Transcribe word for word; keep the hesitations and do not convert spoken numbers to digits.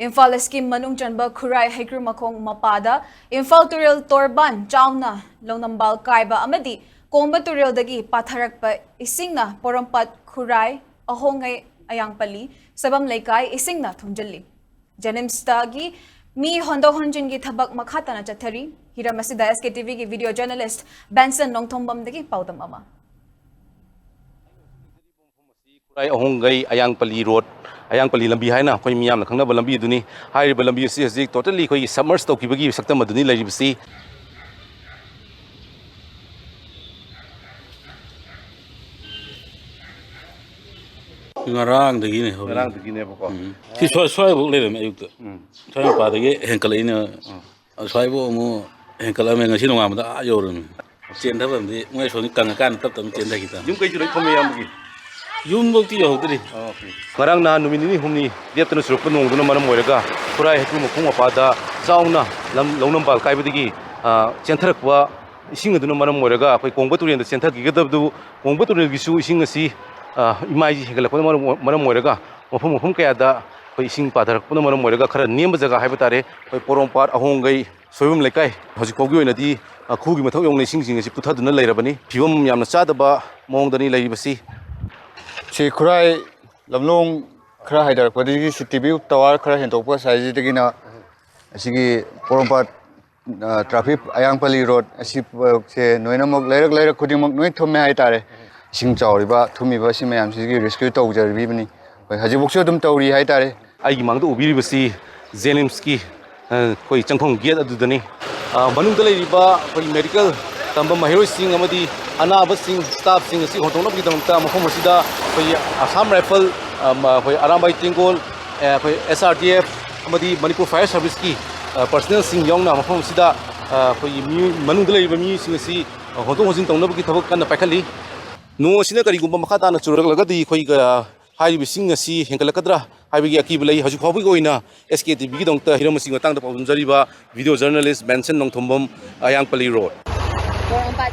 Imphal scheme ꯃꯅꯨꯡ ꯆꯟꯕ ꯈꯨꯔꯥꯏ ꯍꯩꯀ꯭ꯔꯨꯃꯈꯣꯡ ꯃꯄꯥꯗ ꯏꯝꯐꯥꯜ ꯇꯨꯔꯦꯜ ꯇꯣꯔꯕꯥꯟ ꯆꯥꯎꯅ ꯂꯧꯅꯝꯕꯥꯜ ꯀꯥꯏꯕ ꯑꯃꯗꯤ ꯀꯣꯡꯕ ꯇꯨꯔꯦꯜꯗꯒꯤ ꯄꯥꯊꯔꯛꯄ ꯏꯁꯤꯡꯅ ꯄꯣꯔꯣꯝꯄꯥꯠ ꯈꯨꯔꯥꯏ ꯑꯍꯣꯡꯉꯩ ꯑꯌꯥꯡꯄꯜꯂꯤ ꯁꯣꯏꯕꯝ ꯂꯩꯀꯥꯏ ꯏꯁꯤꯡꯅ ꯊꯨꯝꯖꯤꯜꯂꯤ꯫ ꯖꯦꯅꯤꯝꯁꯇꯒꯤ ꯃꯤ ꯍꯣꯟꯗꯣꯛ ꯍꯣꯟꯖꯤꯟꯒꯤ ꯊꯕꯛ ꯃꯈꯥ ꯇꯥꯅ ꯆꯠꯊꯔꯤ꯫ ꯍꯤꯔꯝ ꯑꯁꯤꯗ SKTVꯒꯤ video journalist ꯕꯦꯟꯁꯟ ꯅꯣꯡꯊꯣꯝꯕꯝꯗꯒꯤ ꯄꯥꯎꯗꯝ ꯑꯃ꯫ ꯈꯨꯔꯥꯏ ꯑꯍꯣꯡꯒꯩ ꯑꯌꯥꯡꯄꯜꯂꯤ ꯔꯣꯗ, ꯑꯌꯥꯡꯄꯜꯂꯤ ꯂꯝꯕꯤ ꯍꯥꯏꯅ ꯑꯩꯈꯣꯏ ꯃꯤꯌꯥꯝꯅ ꯈꯪꯅꯕ ꯂꯝꯕꯤ ꯑꯗꯨꯅꯤ꯫ ꯍꯥꯏꯔꯤꯕ ꯂꯝꯕꯤ ꯑꯁꯤ ꯍꯧꯖꯤꯛ totally ꯑꯩꯈꯣꯏꯒꯤ submerge ꯇꯧꯈꯤꯕꯒꯤ ꯁꯛꯇꯝ ꯑꯗꯨꯅꯤ ꯂꯩꯔꯤꯕꯁꯤ꯫ ꯉꯔꯥꯡꯗꯒꯤꯅꯦ ꯍꯧꯔꯛꯏ꯫ ꯉꯔꯥꯡꯗꯒꯤꯅꯦꯕꯀꯣ꯫ ꯎꯝ꯫ ꯁꯤ ꯁ꯭ꯋꯥꯏ, ꯁ꯭ꯋꯥꯏꯐꯥꯎ ꯂꯩꯔꯝꯃꯦ ꯑꯌꯨꯛꯇ꯫ ꯎꯝ꯫ ꯁ꯭ꯋꯥꯏ ꯃꯄꯥꯗꯒꯤ ꯍꯦꯟꯀꯠꯂꯛꯏꯅꯦ꯫ ꯎꯝ꯫ ꯑꯁ꯭ꯋꯥꯏꯐꯥꯎ ꯑꯃꯨꯛ ꯍꯦꯟꯀꯠꯂꯝꯃꯦ꯫ ꯉꯁꯤ ꯅꯣꯡꯉꯥꯟꯕꯗ ꯑꯥ ꯌꯧꯔꯝꯃꯦ꯫ ꯆꯦꯟꯊꯐꯝꯗꯤ ꯃꯣꯏ ꯑꯁꯣꯝꯒꯤ ꯀꯪꯉꯀꯥꯟꯗ ꯇꯞ ꯇꯞꯅ ꯆꯦꯟꯊꯈꯤ ꯇꯥꯔꯦ꯫ ꯌꯨꯝ ꯀꯩꯁꯨ ꯂꯣꯏ ꯊꯨꯝꯃꯦ ꯏꯌꯥꯝꯕꯒꯤ? ꯌꯨꯝꯐꯧꯗꯤ ꯌꯧꯍꯧꯗ꯭ꯔꯤ꯫ ꯑꯣꯀꯦ꯫ ꯉꯔꯥꯡ ꯅꯍꯥꯟ ꯅꯨꯃꯤꯠ ꯅꯤꯅꯤ ꯍꯨꯝꯅꯤ ꯂꯦꯞꯇꯅ ꯆꯨꯔꯛꯄ ꯅꯣꯡꯗꯨꯅ ꯃꯔꯝ ꯑꯣꯏꯔꯒ ꯈꯨꯔꯥꯏ ꯍꯩꯀ꯭ꯔꯨ ꯃꯈꯣꯡ ꯃꯄꯥꯗ ꯆꯥꯎꯅ ꯂꯝ, ꯂꯧꯅꯝꯕꯥꯜ ꯀꯥꯏꯕꯗꯒꯤ, ꯑ, ꯆꯦꯟꯊꯔꯛꯄ ꯏꯁꯤꯡ ꯑꯗꯨꯅ ꯃꯔꯝ ꯑꯣꯏꯔꯒ ꯑꯩꯈꯣꯏ ꯀꯣꯡꯕ ꯇꯨꯔꯦꯜꯗ ꯆꯦꯟꯊꯈꯤꯒꯗꯕꯗꯨ, ꯀꯣꯡꯕ ꯇꯨꯔꯦꯜꯒꯤꯁꯨ ꯏꯁꯤꯡ ꯑꯁꯤ, ꯑ, ꯏꯃꯥꯏꯁꯤ ꯍꯦꯟꯒꯠꯂꯛꯄꯅ ꯃꯔꯝ ꯑꯣꯏ-, ꯃꯔꯝ ꯑꯣꯏꯔꯒ ꯃꯐꯝ, ꯃꯐꯝ ꯀꯌꯥꯗ ꯑꯩꯈꯣꯏ ꯏꯁꯤꯡ ꯄꯥꯊꯔꯛꯄꯅ ꯃꯔꯝ ꯑꯣꯏꯔꯒ ꯈꯔ ꯅꯦꯝꯕ ꯖꯒꯥ ꯍꯥꯏꯕ ꯇꯥꯔꯦ, ꯑꯩꯈꯣꯏ ꯄꯣꯔꯣꯝꯄꯥꯠ, ꯑꯍꯣꯡꯒꯩ, ꯁꯣꯏꯕꯝ ꯂꯩꯀꯥꯏ ꯍꯧꯖꯤꯛ ꯐꯥꯎꯒꯤ ꯑꯣꯏꯅꯗꯤ, ꯑ, ꯈꯨꯒꯤ ꯃꯊꯛ ꯌꯧꯅ ꯏꯁꯤꯡꯁꯤꯡ ꯑꯁꯤ ꯄꯨꯊꯗꯨꯅ ꯂꯩꯔꯕꯅꯤ꯫ ꯐꯤꯕꯝ ꯌꯥꯝꯅ ꯆꯥꯗꯕ ꯃꯑꯣꯡꯗꯅꯤ ꯂꯩꯔꯤꯕꯁꯤ꯫ ꯁꯤ ꯈꯨꯔꯥꯏ ꯂꯝꯂꯣꯡ ꯈꯔ ꯍꯥꯏꯊꯔꯛꯄꯗꯒꯤ ꯁꯤ ꯇꯤ ꯚꯤ ꯇꯋꯥꯔ ꯈꯔ ꯍꯦꯟꯗꯣꯛꯄ ꯁ꯭ꯋꯥꯏꯁꯤꯗꯒꯤꯅ ꯑꯁꯤꯒꯤ ꯄꯣꯔꯣꯝꯄꯥꯠ, ꯑ, ꯇ꯭ꯔꯥꯐꯤꯛ ꯑꯌꯥꯡꯄꯜꯂꯤ ꯔꯣꯗ ꯑꯁꯤ, ꯑ, ꯁꯦ ꯂꯣꯏꯅꯃꯛ ꯂꯩꯔꯛ, ꯂꯩꯔꯛ ꯈꯨꯗꯤꯡꯃꯛ ꯂꯣꯏ ꯊꯨꯝꯃꯦ ꯍꯥꯏꯇꯥꯔꯦ꯫ ꯏꯁꯤꯡ ꯆꯥꯎꯔꯤꯕ, ꯊꯨꯝꯃꯤꯕ ꯁꯤ ꯃꯌꯥꯝꯁꯤꯒꯤ rescue ꯇꯧꯖꯔꯤꯕꯅꯤ꯫ ꯍꯣꯏ, ꯍꯧꯖꯤꯛꯐꯥꯎꯁꯨ ꯑꯗꯨꯝ ꯇꯧꯔꯤ ꯍꯥꯏꯇꯥꯔꯦ꯫ ꯑꯩꯒꯤ ꯃꯥꯡꯗ ꯎꯕꯤꯔꯤꯕꯁꯤ ꯖꯦꯅꯤꯝꯁꯀꯤ, ꯑ, ꯑꯩꯈꯣꯏ ꯆꯪꯐꯝ gate ꯑꯗꯨꯗꯅꯤ꯫ ꯑ, ꯃꯅꯨꯡꯗ ꯂꯩꯔꯤꯕ ꯑꯩꯈꯣꯏ medical ꯇꯝꯕ ꯃꯍꯩꯔꯣꯏꯁꯤꯡ ꯑꯃꯗꯤ ꯑꯅꯥꯕꯁꯤꯡ, staffꯁꯤꯡ ꯑꯁꯤ ꯍꯣꯟꯗꯣꯛꯅꯕꯒꯤꯗꯃꯛꯇ ꯃꯐꯝ ꯑꯁꯤꯗ ꯑꯩꯈꯣꯏꯒꯤ Assam Rifle, ꯑ, ꯃ-, ꯑꯩꯈꯣꯏ ꯑꯔꯥꯝꯕꯥꯏ ꯇꯦꯡꯒꯣꯜ, ꯑ, ꯑꯩꯈꯣꯏ S R D F ꯑꯃꯗꯤ ꯃꯅꯤꯄꯨꯔ Fire Serviceꯀꯤ, ꯑ, personnelꯁꯤꯡ ꯌꯥꯎꯅ ꯃꯐꯝ ꯑꯁꯤꯗ, ꯑ, ꯑꯩꯈꯣꯏꯒꯤ ꯃꯤꯑꯣꯏ-, ꯃꯅꯨꯡꯗ ꯂꯩꯔꯤꯕ ꯃꯤꯑꯣꯏꯁꯤꯡ ꯑꯁꯤ, ꯑ, ꯍꯣꯟꯗꯣꯛ ꯍꯣꯟꯖꯤꯟ ꯇꯧꯅꯕꯒꯤ ꯊꯕꯛ ꯀꯟꯅ ꯄꯥꯏꯈꯠꯂꯤ꯫ ꯅꯣꯡ ꯑꯁꯤꯅ ꯀꯔꯤꯒꯨꯝꯕ ꯃꯈꯥ ꯇꯥꯅ ꯆꯨꯔꯛꯂꯒꯗꯤ ꯑꯩꯈꯣꯏ, ꯑ, ꯍꯥꯏꯔꯤꯕ ꯏꯁꯤꯡ ꯑꯁꯤ ꯍꯦꯟꯒꯠꯂꯛꯀꯗ꯭ꯔꯥ ꯍꯥꯏꯕꯒꯤ ꯑꯀꯤꯕ ꯂꯩ꯫ ꯍꯧꯖꯤꯛ ꯐꯥꯎꯕꯒꯤ ꯑꯣꯏꯅ S K T Vꯒꯤꯗꯃꯛꯇ ꯍꯤꯔꯝ ꯑꯁꯤꯒꯤ ꯃꯇꯥꯡꯗ ꯄꯥꯎꯗꯝꯖꯔꯤꯕ video journalist ꯕꯦꯟꯁꯟ ꯅꯣꯡꯊꯣꯝꯕꯝ, ꯑꯌꯥꯡꯄꯜꯂꯤ ꯔꯣꯗ꯫ ꯄꯣꯔꯣꯝꯄꯥꯠ